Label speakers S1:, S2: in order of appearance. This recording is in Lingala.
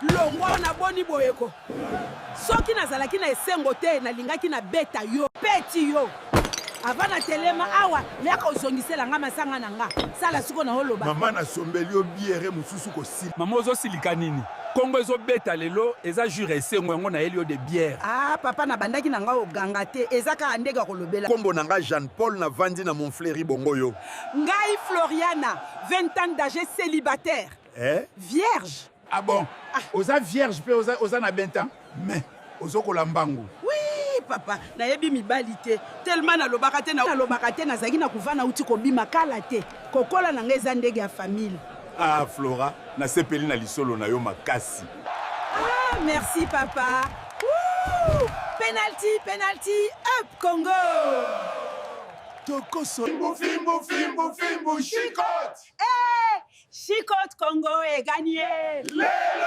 S1: Longwa wana boni boye ko. Soki nazalaki na esengo te nalingaki na beta yo peti yo. Avant na telema awa yaka ozongisela nga masanga na nga. Sala siko na oloba.
S2: Mama nasombeli yo biere mosusu kosila.
S3: Mama ozosilika nini? Kongo ezobeta lelo eza jour ya esengo yango nayeli yo de bière.
S1: Ah papa nabandaki na nga oganga te eza kaka ndenge ya kolobela.
S2: Kombo na nga Jeanne Paul na vandi na Montfleury bongo yo?
S1: Ngai Floriana 20 ans d'age celibataire.
S2: Eh?
S1: Vierge.
S2: Ah bon? Ah. Oza vierge pe oza, oza na 20 ans mais ozokola mbangu.
S1: Oui papa, nayebi mibali te. Tellement nalobaka te, nalobaka te, nazalaki na kuva nauti kobima kala te. Kokola na ngai eza ndenge ya famille.
S2: Ah Flora, nasepeli na lisolo na yo makasi.
S1: Ah merci papa. Woo! Penalty, penalty, up Congo!
S2: Tokoso. Fimbu, fimbu, fimbu, fimbu, chicote!
S1: Eh! Chicote Congo e gagné!
S2: Lelo!